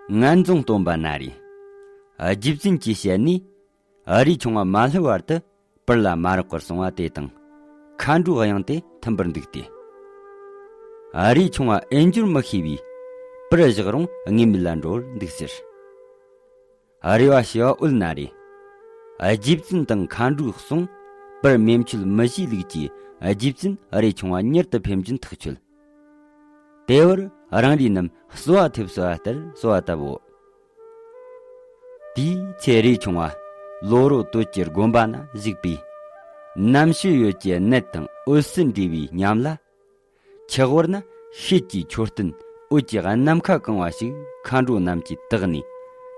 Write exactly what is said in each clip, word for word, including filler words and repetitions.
ངན་རྫོང་སྟོན་པ་ན་རེ། རྗེ་བཙུན་གྱི་ཞལ་ནས། རས་ཆུང་བ་མ་སླེབས་བར་དུ་པུར་ལ་མ་རེག་པར་སོང་བ་དེ་དང་། མཁའ་འགྲོའི་དབྱངས་དེ་མཐུན་པར་འདུག་སྟེ། རས་ཆུང་བ་ཨེ་འབྱོར་མི་ཤེས་པས། པུར་བཞག་རུང་ངེས་མེད་ལ་འགྲོ་བར་འདུག་ཟེར། རེ་བ་ཞུ་བ་འོད་ན་རེ། རྗེ་བཙུན་དང་མཁའ་འགྲོའི་གསུང་། པུར་མེ་མཆོད་མི་བྱའི་ལུགས་ཀྱིས། རྗེ་བཙུན་རས་ཆུང་བ་མྱུར་དུ་ཕེབས་རྒྱུན་ཐག་ཆོད། དེ་བར་རང་རེ་རྣམས་གསོལ་བ་ཐེབས་སོ་བ་ལྟར་གསོལ་བ་བཏབ་བོ། དེའི་ཚེ་རས་ཆུང་བ་ལོ་རོ་སྟོད་ཀྱི་དགོན་པ་ན་བཞུགས་པས། རྣམ་དཔྱོད་ཡོད་ཀྱི་ནད་དང་འོད་ཟེར་འདྲེས་པའི་ཉམས་ལ། ཆུ་བོར་ན་ཤེལ་གྱི་མཆོད་རྟེན་འོད་ཀྱི་ནམ་མཁའ་གང་བ་ཞིག་མཁའ་འགྲོ་རྣམས་ཀྱིས་བཏེགས་ནས།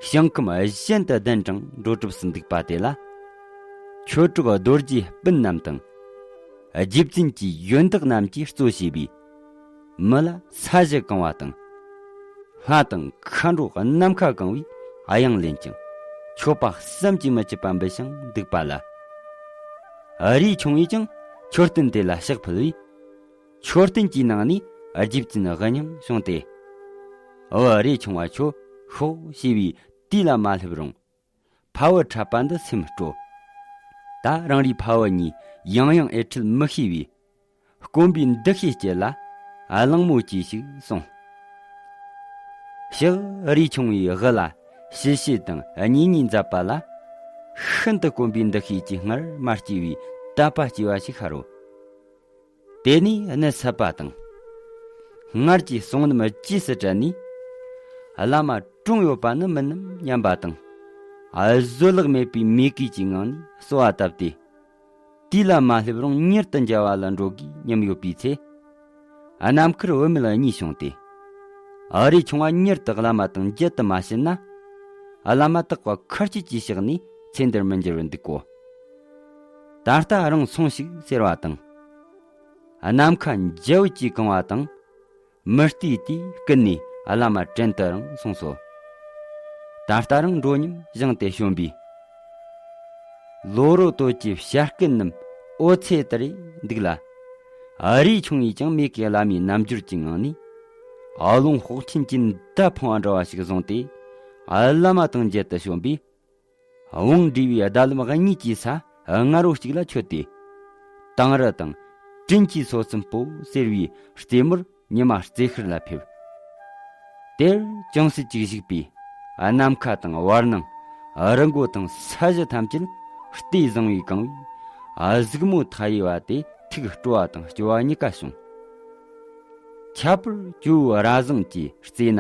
ཞིང་ཁམས་གཞན་དུ་གདན་དྲངས་འགྲོ་གྲབས་སུ་འདུག་པ་དེ་ལ། ཆོས་གྲོགས་རྡོ་རྗེ་སྤུན་རྣམས་དང་། རྗེ་བཙུན་གྱི་ཡོན་བདག་རྣམས་ཀྱིས་གཙོ་བྱས་པའི་མི་ལ་ས་གཞི་གང་བ་དང་། ལྷ་དང་མཁའ་འགྲོ་ནམ་མཁའ་གང་བའི་དབྱངས་ལེན་ཅིང་། མཆོད་པ་བསམ་གྱིས་མི་ཁྱབ་པ་འབུལ་ཞིང་འདུག་པ་ལ། རས་ཆུང་བས་ཀྱང་མཆོད་རྟེན་དེ་ལ་ཕྱག་ཕུལ་བས། མཆོད་རྟེན་གྱི་ནང་ནས་རྗེ་བཙུན་དབུ་སྙིང་བྱུང་སྟེ། འོ་རས་ཆུང་བ་ཁྱོད་ཤོག་ཞེས་པའི་དུས་ལ་མ་སླེབས་རུང་། ཕ་བུ་འཕྲད་པ་འདི་སེམས་སྤྲོ། ད་རང་རེའི་ཕ་བུ་གཉིས་ཡང་ཡང་ཨེ་འཕྲད་མི་ཤེས་པས། དཀོན་པའི་འདུ་ཤེས་སྐྱེད་ལ་གླེང་མོ་གྱིས་ཤིག་གསུངས། ཕྱག་རས་ཆུང་བའི་དབུ་ལ་ཞི་བྱེད་དང་གཉེན་ཉེ་མཛད་པ་ལ། ཤིན་ཏུ་དཀོན་པའི་འདུ་ཤེས་ཀྱིས་སྔར་མ་སྐྱེས་པའི་དད་པ་སྐྱེ་བ་ཞིག་ཤར་རོ། དེ་ནས་གནད་ཚབ་པ་དང་། སྔར་གྱི་གསུང་རྣམས་རྗེས་སུ་དྲན་ནས། བླ་མ་གྲོངས་ཡོད་པ་ནི་མིན་ནམ་སྙམ་པ་དང་། བཟོད་གླགས་མེད་པའི་མོས་གུས་ཀྱི་ངང་ནས་གསོལ་བ་བཏབ་སྟེ། དུས་ལ་མ་སླེབས་རུང་མྱུར་དུ་མཇལ་བ་ལ་འགྲོ་དགོས་སྙམ་ཡོད་པའི་ཚེ། ནམ་མཁར་བུད་མེད་གཉིས་བྱུང་སྟེ། རས་ཆུང་བ་མྱུར་དུ་བླ་མ་དང་མཇལ་དུ་མ་ཕྱིན་ན། བླ་མ་དག་པ་མཁར་སྐྱོད་ཀྱི་ཕྱག་ནས་ཚེ་འདིར་མི་འགྱུར་བར་འདུག་གོ། ད་ལྟ་རང་སོང་ཞིག་ཟེར་བ་དང་། ནམ་མཁའ་འཇའ་འོད་ཀྱིས་གང་བ་དང་། མི་བལྟས་དུས་ཀུན་ནས་བླ་མ་དྲན་དུ་རང་སོང་སོ། ད་ལྟ་རང་འགྲོ་སྙམ་བཞེངས་ཏེ་བྱོན་པས། ལོ་རོ་སྟོད་ཀྱི་བྱ་སྐད་རྣམས་འོད་ཚེ་ལྟར་འདུག་ལ། རས་ཆུང་བས་ཀྱང་མོས་གུས་བླ་མའི་རྣམ་འགྱུར་གྱི་ངང་ནས། ཨ་ལོང་དཔོག་ཆེན་གྱི་མདའ་འཕང་བ་འདྲ་བ་ཞིག་བཟུང་སྟེ། བླ་མ་དང་མཇལ་དུ་བྱོན་པས། བང་འགྲོས་པའི་རྡ་ལམ་གཉིས་ཀྱི་ས་མངར་རོ་གཅིག་ལ་ཆོད་དེ། དང་རི་དང་། དྲིན་གྱི་སོ་ཚིམ་པོ་ཟེར་བའི་རྩེ་མོར་ཉི་མ་རྩེ་ཤར་ལ་ཕེབས། དེར་ཅུང་ཟད་ཅིག་བཞུགས་པས། ནམ་མཁའ་དང་བར་སྣང་། རི་མགོ་དང་ས་གཞི་ཐམས་ཅད་ལྟས་བཟང་བས་གང་བས། གཟིགས་མོ་མཐའ་ཡས་པ་དེ་ཐུགས་སྤྲོ་བ་དང་སྐྱོ་བ་གཉིས་ཀ་བྱུང་། ཁྱད་པར་ཇོ་བོ་ར་བཟང་གི་རྩེ་ན་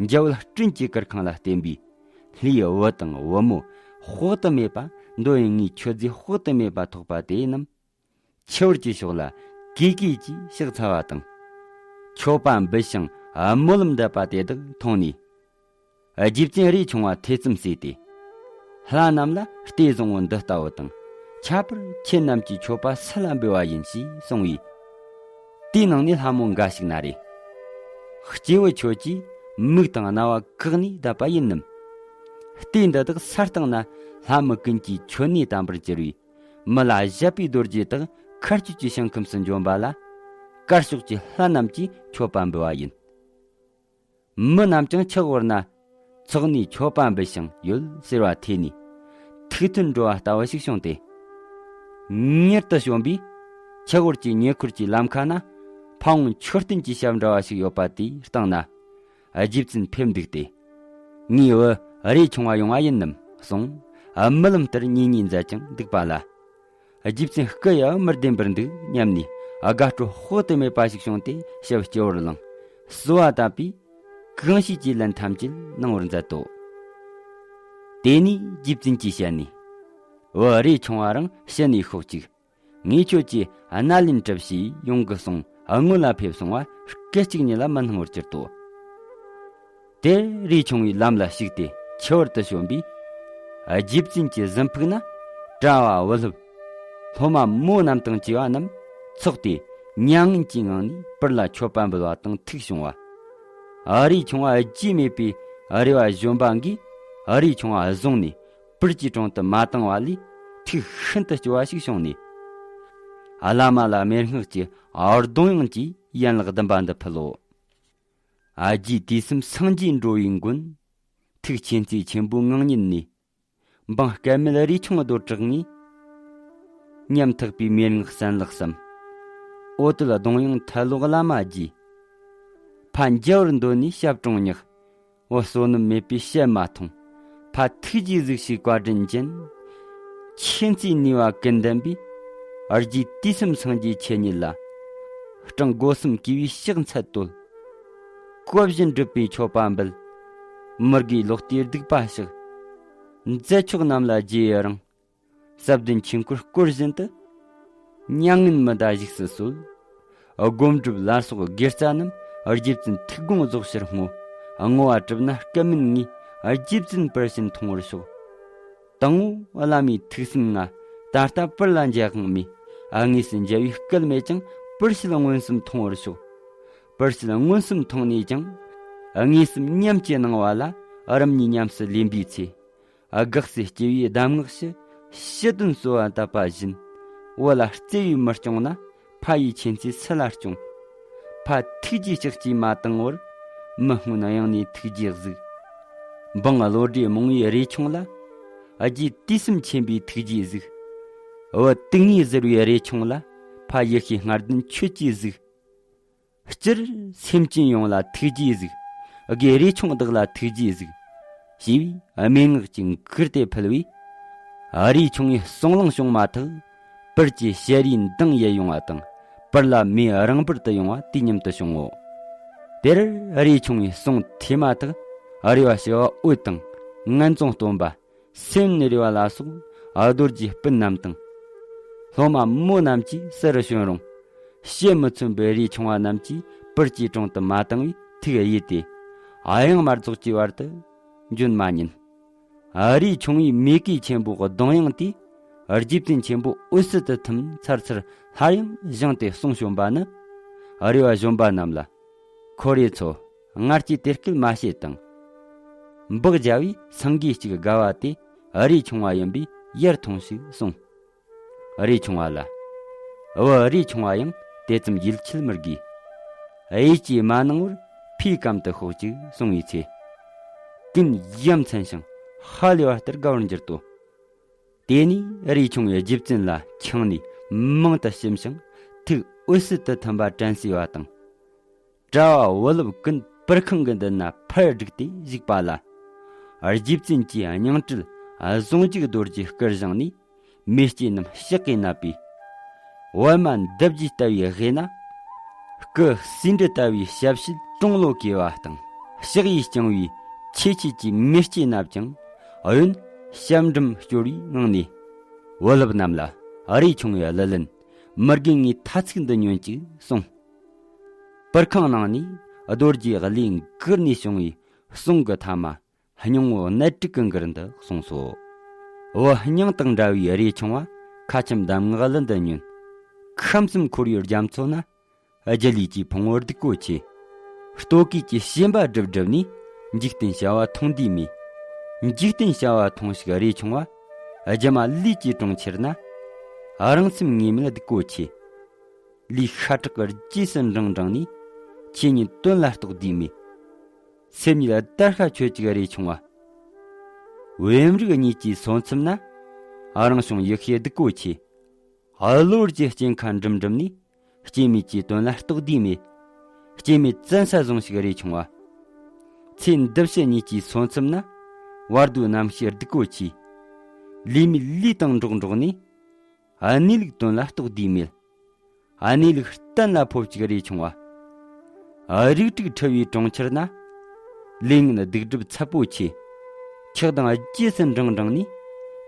འཇའ་འོད་སྤྲིན་གྱི་གུར་ཁང་ལ་བརྟེན་པའི། ལྷའི་བུ་དང་བུ་མོ་དཔག་ཏུ་མེད་པ། འདོད་ཡོན་ལྔའི་མཆོད་རྫས་དཔག་ཏུ་མེད་པ་ཐོགས་པ་དེ་རྣམས། ཆུ་བུར་གྱི་ཕྱོགས་ལ་གུས་གུས་ཀྱིས་ཕྱག་འཚལ་བ་དང་། མཆོད་པ་འབུལ་ཞིང་སྨོན་ལམ་འདེབས་པ་དེ་དག་མཐོང་ནས། རྗེ་བཙུན་རས་ཆུང་བ་ཐེ་ཚོམ་ཟོས་ཏེ། ལྷ་རྣམས་ལ་ལྟས་བཟང་བོ་འདི་ལྟ་བུ་དང་། ཁྱད་པར་ཁྱེད་རྣམས་ཀྱི་མཆོད་པ་སུ་ལ་འབུལ་བ་ཡིན་ཞེས་གསུངས་པས། དེའི་ནང་ནས་ལྷ་མོ་འགའ་ཞིག་ན་རེ། སྐྱེས་བུ་ཁྱོད་ཀྱིས་མིག་དང་རྣ་བ་བཀག་ནས་བསྡད་པ་ཡིན་ནམ། ལྟས་འདི་དག་ས་སྟེང་ན་ལྷ་མི་ཀུན་གྱི་མཆོད་གནས་དམ་པར་གྱུར་པའི། མི་ལ་བཞད་པའི་རྡོ་རྗེ་དག་མཁའ་སྤྱོད་ཀྱི་ཞིང་ཁམས་སུ་འབྱོན་པ་ལ། དཀར་ཕྱོགས་ཀྱི་ལྷ་རྣམས་ཀྱིས་མཆོད་པ་འབུལ་བ་ཡིན། མི་རྣམས་ཀྱང་ཆུ་བོར་ན་ཚོགས་ནས་མཆོད་པ་འབུལ་ཞིང་ཡོད་ཟེར་བ་ཐོས་ནས། ཐུགས་མཐུན་འགྲོ་བ་ལྟ་བུ་ཞིག་བྱུང་སྟེ། མྱུར་དུ་བྱོན་པས། ཆུ་བོར་གྱི་ཉེ་འཁོར་གྱི་ལམ་ཁ་ན་ཕ་བོང་མཆོད་རྟེན་གྱི་ཞབས་འདྲ་བ་ཞིག་ཡོད་པ་དེའི་སྟེང་ན། རྗེ་བཙུན་ཕེབས་འདུག་སྟེ། ངའི་བུ་རས་ཆུང་བ་ཡོང་བ་ཡིན་ནམ་གསུངས། རྨི་ལམ་ལྟར་གཉེན་ཉེ་མཛད་ཀྱང་འདུག་པ་ལ། རྗེ་བཙུན་སྐུ་ཡང་མི་བདེན་པར་འདུག་སྙམ་ནས་དགའ་སྤྲོ་དཔག་ཏུ་མེད་པ་ཞིག་བྱུང་སྟེ་ཞབས་སྤྱི་བོར་བླངས། གསོལ་བ་བཏབ་པས། གང་བྱས་ཀྱི་ལན་ཐམས་ཅད་གནང་བར་མཛད་དོ། དེ་ནས་རྗེ་བཙུན་གྱི་ཞལ་ནས། བུ་རས་ཆུང་བ་རང་ཕྱི་ནས་ཤོག་ཅིག། ངས་ཁྱོད་ཀྱི་སྣ་ལེན་གྲུབ་ཞེས་ཡོང་གི་གསུང་སྔོན་ལ་ཕེབས་སོང་བ་སྐད་ཅིག་ཉིད་ལ་མི་སྣང་བར་གྱུར་ཏོ། དེར་རས་ཆུང་བའི་ལམ་ལ་ཞུགས་ཏེ་ཆུ་བུར་དུ་བྱོན་པས། རྗེ་བཙུན་གྱི་གཟིམ་ཕུག་ན་གྲྭ་བ་བུ་སློབ། སློབ་མ་མོ་རྣམས་དང་བཅས་པ་རྣམས་ཚོགས་ཏེ་མྱ་ངན་གྱི་ངང་ནས་པུར་ལ་མཆོད་པ་འབུལ་བ་དང་ཐུག་བྱུང་བ། རས་ཆུང་བ་རྒྱས་མེད་པའི་རེ་བ་བཞོན་པ་འགས་རས་ཆུང་བ་བཟུང་ནས། པུར་གྱི་དྲུང་དུ་མ་བཏང་བ་ལས་ཐུགས་ཤིན་ཏུ་སྐྱོ་བ་ཞིག་བྱུང་ནས། བླ་མ་ལ་མན་ངག་གི་གདོང་དབྱངས་ཀྱིས་ཡན་ལག་བདུན་པ་འདི་ཕུལ་ལོ། ཨ་རྒྱས་དུས་གསུམ་སངས་རྒྱས་འགྲོ་བའི་མགོན། ཐུགས་མཁྱེན་བརྩེ་ཆེན་པོའི་ངང་ཉིད་ནས། འབངས་སྐལ་མེད་རས་ཆུང་རྡོར་གྲགས་ངས། ཉམ་ཐག་པའི་མན་ངག་གསན་ལགས་སམ། འོ་དོད་གདུང་དབྱངས་ཐལ་ལོག་བླ་མ་རྗེ། ཕ་མཇལ་བར་འདོད་ནས་ཞབས་དྲུང་ཉག། འོ་བསོད་ནམས་མེད་པས་བཤད་མ་ཐུང་། ཕ་ཐུགས་རྗེས་གཟིགས་ཞེས་བཀའ་དྲིན་ཅན། མཁྱེན་བརྩེའི་ནུས་པ་ཀུན་ལྡན་པས། རྗེ་དུས་གསུམ་སངས་རྒྱས་ཆོས་ཉིད་ལ། སྤྲང་སྒོ་གསུམ་གུས་པས་ཕྱག་འཚལ་བསྟོད། བསྐོ་བཞིན་སྒྲུབ་པའི་མཆོད་པ་འབུལ། མི་དགེའི་ལོག་ལྟའི་སྡིག་པ་བཤགས། མཛད་མཆོག་རྣམས་ལ་རྗེས་ཡི་རང་། ཟབ་དོན་ཆོས་འཁོར་བསྐོར་བཞིན་དུ། མྱ་ངན་མི་འདའ་བཞུགས་སུ་གསོལ། སྒོམ་སྒྲུབ་ལ་སོགས་དགེ་རྩ་རྣམས། རྗེ་བཙུན་ཐུགས་དགོངས་རྫོགས་ཕྱིར་བསྔོ། བསྔོ་བ་གྲུབ་ན་སྐུ་མིན་ངེས། རྗེ་བཙུན་བར་ཆད་མཐོང་བར་ཤོག། དང་པོ་བླ་མའི་ཐུགས་སེམས་ང་། ད་ལྟ་པུར་ལ་འཇལ་དབང་མེད། དངོས་སུ་མཇལ་བའི་སྐལ་མེད་ཀྱང་། པུར་ཤེལ་མངོན་སུམ་མཐོང་བར་ཤོག། པུར་ཤེལ་མངོན་སུམ་མཐོང་ནས་ཀྱང་། དངོས་སུ་ཉམས་ཀྱི་སྣང་བ་ལ། རིམ་གཉིས་ཉམས་སུ་ལེན་པའི་ཚེ། དགག་སེལ་སྐྱེ་བོའི་གདམས་ངག་ཕྱི། ཕྱི་དོན་གསོལ་བ་བཏབ་པ་བཞིན། བོད་ལ་བརྩེ་བས་མི་སྐྱོང་ན། ཕ་ཡི་མཁྱེན་བརྩེ་སུ་ལ་སྐྱོང་། ཕ་ཐུགས་རྗེའི་ལྕགས་ཀྱིས་མ་བཏང་བར། མི་སྔོན་གཡེང་ནས་ཐུགས་རྗེས་གཟིགས། འབངས་བློ་གྲོས་རྨོངས་པའི་རས་ཆུང་ལ། རྗེ་དུས་གསུམ་མཁྱེན་པའི་ཐུགས་རྗེས་གཟིགས། བུ་དུག་ལྔས་གཟིར་བའི་རས་ཆུང་ལ། ཕ་ཡེ་ཤེས་ལྔ་ལྡན་མཆོད་ཅེས་གཟིགས། སྤྱིར་སེམས་ཅན་ཡོངས་ལ་ཐུགས་རྗེས་གཟིགས། དགེ་རས་ཆུང་བདག་ལ་ཐུགས་རྗེས་གཟིགས། ཞེས་པའི་སྨྲེ་སྔགས་ཀྱིས་གུར་དེ་ཕུལ་བས། རས་ཆུང་ངི་གསུང་ལངས་བྱུང་མ་ཐག། པུར་གྱི་ཞལ་རས་མདངས་ཡལ་ཡོང་བ་དང་། པུར་ལ་མེ་རིང་པོར་དུ་ཡོང་བ་དུས་མཉམ་དུ་བྱུང་ངོ་། དེར་རས་ཆུང་ངི་གསུང་ཐོས་མ་ཐག། རས་པ་ཞི་བ་འོད་དང་། ངན་རྫོང་སྟོན་པ། སེམས་ནི་རེ་བ་ལ་སོགས། རྡོ་རྗེ་སྤུན་རྣམས་དང་། སློབ་མ་མོ་རྣམས་ཀྱིས་བསུ་རུ་བྱོན་རུང་། ཕྱི་མི་མཚོན་པའི་རས་ཆུང་བ་རྣམས་ཀྱིས་པུར་གྱི་དྲུང་དུ་མ་བཏང་བས་ཐུགས་གཡོས་ཏེ། གཡང་མར་རྫོགས་ཀྱི་བར་དུ་འབྱོན་མ་ཉན། རས་ཆུང་བའི་མོས་གུས་ཆེན་པོའི་གདུང་དབྱངས་དེས། རྗེ་བཙུན་ཆེན་པོ་འོད་གསལ་དུ་ཐིམ་ཚར་ཚར་སླར་ཡང་བཞེངས་ཏེ་གསུང་བྱོན་པ་ནི། རས་པ་གཞོན་པ་རྣམས་ལ། ཁོ་རེ་ཚོ། སྔར་གྱི་དེ་སྐད་མ་བཤད་དང་། འབག་བརྒྱ་བའི་སེང་གེ་གཅིག་དགའ་བ་དེ་རས་ཆུང་བ་ཡིན་པས་ཡར་ཐོངས་ཤིག་གསུངས། རས་ཆུང་བ་ལ། བུ་རས་ཆུང་བ་ཡང་དེ་ཙམ་ཡིད་ཆེས་མི་དགོས། ཡིད་ཆེས་མ་གནང་བར་ཕའི་གམ་དུ་ཤོག་ཅིག་གསུངས་པའི་ཚེ། ཀུན་ཡ་མཚན་ཞིང་ཧ་ལས་པ་ལྟར་དགའ་བར་འགྱུར་ཏོ། དེ་ནས་རས་ཆུང་བའི་རྗེ་བཙུན་ལ་འཆང་ནས་མང་དུ་ཞིམ་ཞིང་ཐུགས་འོད་གསལ་དུ་ཐིམ་པ་དྲན་གསོས་པ་དང་། གྲྭ་བ་བུ་སློབ་ཀུན་པུར་ཁང་གི་མདུན་ན་ཕར་བསྒྲིགས་ཏེ་བཞུགས་པ་ལ། རྗེ་བཙུན་གྱི་སྙིང་བྲལ་ཟུང་འཇུག་རྡོ་རྗེ་སྐུར་བཞེངས་ནས་མེ་ལྕེ་རྣམས་ཕྱག་གིས་བསྣད་པས། པད་མ་འདབ་བརྒྱད་ལྟ་བུའི་དབུས་ན། སྐུ་སེ་འབྲུ་ལྟ་བུའི་ཞབས་ཕྱི་ཀྲུང་ལོ་གས་པ་དང་ཕྱག་གཡས་བརྐྱང་བའི་ཆེ་ཆེ་གི་མེ་ལྕེ་བསྣབས་ཀྱང་གཡོན་ཞབས་འགྲམ་སྐྱོར་བའི་ངང་ནས། བུ་སློབ་རྣམས་ལ་རས་ཆུང་བའི་གླུ་ལེན་མི་དགེ་བསྙེན་ཐ་ཚིག་འདི་ཉོན་ཅིག་གསུངས། པུར་ཁང་ནང་ནས་རྡོ་རྗེ་གླུ་གར་ནས་བྱུང་བའི་གསུང་གི་ཐ་མ། སྙིང་པོ་གནད་དྲུག་གི་མགུར་འདི་གསུངས་སོ། བུ་སྙིང་དང་འདྲ་བའི་རས་ཆུང་བ་ཁ་ཆེམས་གདམས་ངག་གླུ་འདི་ཉོན། ཁམས་གསུམ་འཁོར་བའི་རྒྱ་མཚོ་ན། རྒྱུ་ལུས་ཀྱི་ཕུང་པོ་སྡུག་གོ་ཆེ། ལྟོ་གོས་ཀྱི་ཞེན་པ་སྒྲིབ་སྒྲིབ་ནས། འཇིག་རྟེན་བྱ་བ་མཐོང་འདོད་མེད། འཇིག་རྟེན་བྱ་བ་མཐོང་ཞིག་རས་ཆུང་བ། རྒྱུ་མ་ལུས་ཀྱི་གྲོང་ཁྱེར་ན། རང་སེམས་ངེས་མེད་སྡུག་གོ་ཆེ། ལུས་ཤ་ཁྲག་གི་རྗེས་སུ་འབྲང་འབྲང་ནས། ཆོས་ཉིད་དོན་ལ་རྟོགས་འདོད་མེད། སེམས་ཉིད་བརྡར་ཤ་ཆོད་ཅིག་རས་ཆུང་བ། བེམ་རིག་གཉིས་ཀྱི་སོ་མཚམས་ན། རང་བྱུང་ཡེ་ཤེས་སྡུག་གོ་ཆེ། གློ་བུར་གྱི་སྐྱེ་མཁའ་འགྲིམ་འགྲིམ་ནས། སྐྱེ་མེད་ཀྱི་དོན་ལ་རྟོགས་འདོད་མེད། སྐྱེ་མེད་བཙན་ས་བཟུང་ཞིག་རས་ཆུང་བ། ཚེ་འདི་ཕྱི་གཉིས་ཀྱི་སོ་མཚམས་ན། བར་དོའི་རྣམ་ཤེས་སྡུག་གོ་ཆེ། ལུས་མེད་ལུས་དང་འགྲོགས་འགྲོགས་ནས། གནས་ལུགས་དོན་ལ་རྟོགས་འདོད་མེད། གནས་ལུགས་གཏན་ལ་ཕབ་ཅིག་རས་ཆུང་བ། རིགས་དྲུག་འཁྲུལ་བའི་གྲོང་ཁྱེར་ན། ལས་ངན་སྡིག་སྒྲིབ་ཚབས་པོ་ཆེ། ཆགས་སྡང་རྗེས་སུ་འབྲང་འབྲང་ནས།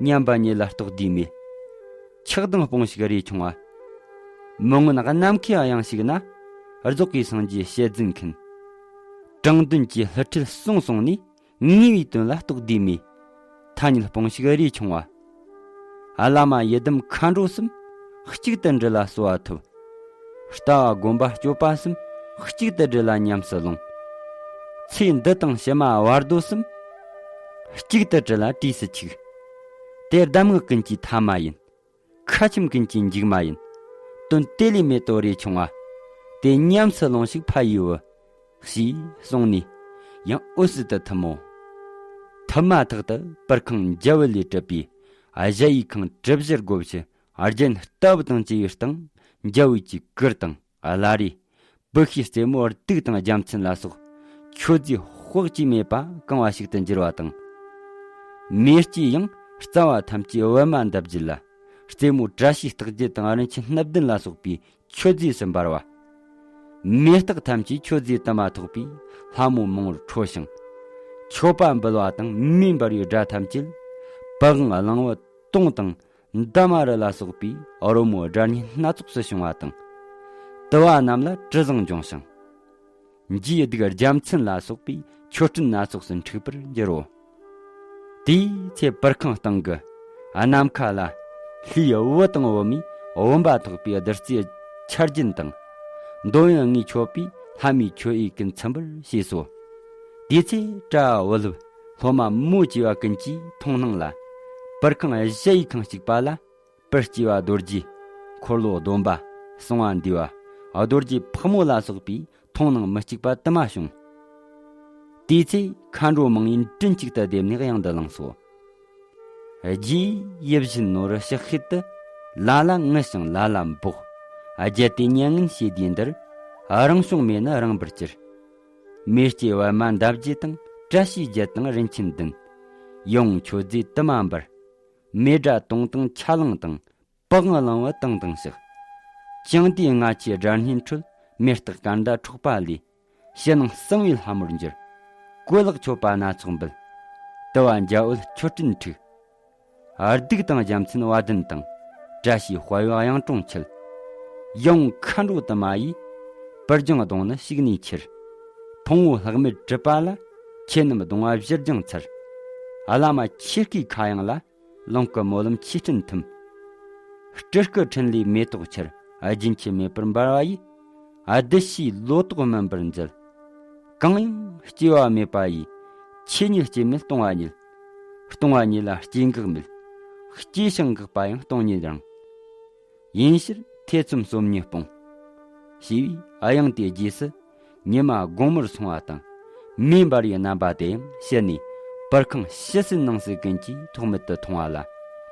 ཉམས་པ་ཉིད་ལ་རྟོགས་འདོད་མེད། ཆགས་སྡང་སྤོངས་ཤིག་རས་ཆུང་བ། མི་མངོན་ནམ་མཁའི་དབྱིངས་ཤིག་ན། རྫོགས་པའི་སངས་རྒྱས་བཤད་རྫུན་མཁན། དྲང་དོན་གྱི་བསླུ་ཁྲིད་གསུང་གསུང་ནས། ངེས་པའི་དོན་ལ་རྟོགས་འདོད་མེད། ཐ་སྙད་སྤོངས་ཤིག་རས་ཆུང་བ། བླ་མ་ཡི་དམ་མཁའ་འགྲོ་གསུམ། གཅིག་ཏུ་འདྲིལ་ལ་གསོལ་བ་ཐོབ། ལྟ་བ་སྒོམ་པ་སྤྱོད་པ་གསུམ། གཅིག་ཏུ་འདྲིལ་ལ་ཉམས་སུ་ལོངས། ཚེ་འདི་དང་ཕྱི་མ་བར་དོ་གསུམ། གཅིག་ཏུ་དྲིལ་ལ་བྲིས་སུ་ཆུག། དེ་གདམས་ངག་ཀུན་གྱི་ཐ་མ་ཡིན། ཁ་ཆེམས་ཀུན་གྱི་མཇུག་མ་ཡིན། དོན་དེ་ལས་མེད་དོ་རས་ཆུང་བ། དེ་ཉམས་སུ་ལོངས་ཤིག་ཕ་ཡི་བུ། ཞེས་གསུངས་ནས་ཡང་འོད་གསལ་དུ་ཐིམ་མོ། ཐུབ་མ་ཐག་ཏུ་པར་ཁང་འཇའ་འོད་ལས་གྲུབ་པའི་གཞལ་ཡས་ཁང་གྲུ་བཞི་སྒོ་བཞི་རྒྱན་ལྟ་བུ་དང་བཅས་པའི་སྟེང་འཇའ་འོད་ཀྱི་གུར་དང་བླ་རེ། བུ་ཤའི་རྩེ་མོ་གདུགས་དང་རྒྱལ་མཚན་ལ་སོགས་མཆོད་རྫས་དཔག་ཅིག་མེད་པ་གང་བ་ཞིག་ཏུ་འགྱུར་བ་དང་། མེ་ལྕེ་ཡང་རྩ་བ་ཐམས་ཅད་པད་མ་འདབ་བརྒྱད་ལ། རྩེ་མོ་བཀྲ་ཤིས་རྟགས་བརྒྱད་དང་རིན་ཆེན་སྣ་བདུན་ལ་སོགས་པའི་མཆོད་རྫས་སུ་འབར་བ། མེ་སྟག་ཐམས་ཅད་མཆོད་རྫས་དུ་མ་ཐོགས་པའི་ལྷ་མོ་མང་པོར་འཕྲོ་ཞིང་། མཆོད་པ་འབུལ་བ་དང་མེ་འབར་བའི་སྒྲ་ཐམས་ཅད་པི་ཝང་གླང་བོ་དོང་དང་། འདབ་མ་རི་ལ་སོགས་པའི་རོལ་མོ་སྒྲ་སྙན་སྣ་ཚོགས་སུ་བྱུང་བ་དང་། དུ་བ་རྣམས་ལ་དྲི་བཟང་ལྗོན་ཞིང་། འཇའི་གདུགས་རྒྱལ་མཚན་ལ་སོགས་པའི་མཆོད་སྤྲིན་སྣ་ཚོགས་སུ་འཁྲིགས་པར་འགྱུར་རོ། དེའི་ཚེ་པར་ཁང་སྟེང་གི་ནམ་མཁའ་ལ་ལྷའི་བུ་དང་བུ་མོའི་བུམ་པ་ཐོགས་པའི་བདུད་རྩིའི་ཆར་རྒྱུན་དང་། འདོད་ཡོན་ལྔས་མཆོད་པའི་ལྷ་མོའི་མཆོད་འོས་ཀུན་ཚིམ་པར་བྱས་སོ། དེའི་ཚེ་གྲྭ་བ་བུ་སློབ་སློབ་མ་མོ་བཅས་པ་ཀུན་གྱིས་མཐོང་སྣང་ལ། པར་ཁང་གཞལ་ཡས་ཁང་གཅིག་པ་ལ། པར་སྐྱེས་པ་རྡོ་རྗེ། འཁོར་ལོ་སྡོམ་པ། གསང་བ་འདུས་པ། རྡོ་རྗེ་ཕག་མོ་ལ་སོགས་པའི་མཐོང་སྣང་མི་གཅིག་པ་དུ་མ་བྱུང་། དེའི་ཚེ་མཁའ་འགྲོ་མང་པོས་མགྲིན་གཅིག་ཏུ་བསྡེབས་ནས་དབྱངས་འདི་བླངས་སོ། རྗེ་ཡིད་བཞིན་ནོར་བུ་ཕྱག་ཤེལ་དུ། ལ་ལ་ངུ་ཞིང་ལ་ལ་འབོག་བརྒྱད་དེ་མྱ་ངན་བྱེད་དུས་འདིར། རང་བྱུང་མེ་ནི་རངས་པར་གྱུར། མེ་ལྕེ་པད་མ་འདབ་བརྒྱད་དང་། བཀྲ་ཤིས་བརྒྱད་དང་རིན་ཆེན་བདུན། ཡིད་འོང་མཆོད་རྫས་དུ་མ་འབར། མེ་སྒྲ་དུང་དང་ཆ་ལང་དང་། པི་ཝང་གླང་བོ་དང་དང་ཕྱག །ཅང་ཏེའི་རྔ་ཆུའི་སྒྲ་སྙན་འཕྲོད། མེ་སྟག་སྐར་མདའ་འཕྲོག་པ་ལས། ཕྱི་ནང་གསང་བའི་ལྷ་མོར་འགྱུར། གོས་ལག་མཆོད་པ་སྣ་ཚོགས་འབུལ། དུ་བ་འཇའ་འོད་མཆོད་སྤྲིན་འཁྲིགས། གདུགས་དང་རྒྱལ་མཚན་བ་དན་དང་། བཀྲ་ཤིས་དཔལ་བེའུ་གཡུང་དྲུང་ཁྱིལ། ཡིད་འོང་མཁའ་འགྲོ་དུ་མ་ཡིས། པུར་སྦྱངས་གདོང་ནི་ཕྱུགས་ནས་ཁྱེར། ཕུང་པོ་ལྷག་མེད་གྲུབ་པ་ལ། ཁྱེད་རྣམས་གདོང་པ་བཞུ་སྦྱངས་ཚར། བླ་མ་ཆོས་སྐུའི་ཁ་གཡང་ལ། ལོངས་སྐུ་སྨོན་ལམ་ཆོས་སྤྲིན་ཐིམ། སྤྲུལ་སྐུ་ཕྲིན་ལས་མེ་ཏོག་ཆར། རྒྱུན་ཆད་མེད་པར་འབར་བ་ཡིས། བདུད་བཞིའི་ལོ་ཏོག་སྨིན་པར་མཛད། གང་ཡང་སྐྱེ་བ་མེད་པ་ཡི། ཆོས་ཉིད་སྐྱེ་མེད་སྟོང་པ་ཉིད། སྟོང་པ་ཉིད་ལ་སྐྱེ་འགག་མེད། སྐྱེས་ཤིང་འགག་པ་ཡང་སྟོང་ཉིད་རང་། ཡིན་ཕྱིར་ཐེ་ཚོམ་སོམ་ཉི་སྤོང་། ཞེས་པའི་དབྱངས་དེའི་རྗེས་སུ། ཉི་མ་དགོང་མོར་སོང་བ་དང་། མེ་འབར་བའི་རྣམ་པ་དེ་ཡང་ཕྱིར་ནས་པར་ཁང་ཕྱི་སྲིད་ནང་སྲིད་ཀུན་གྱིས་ཐོགས་མེད་དུ་མཐོང་བ་ལ།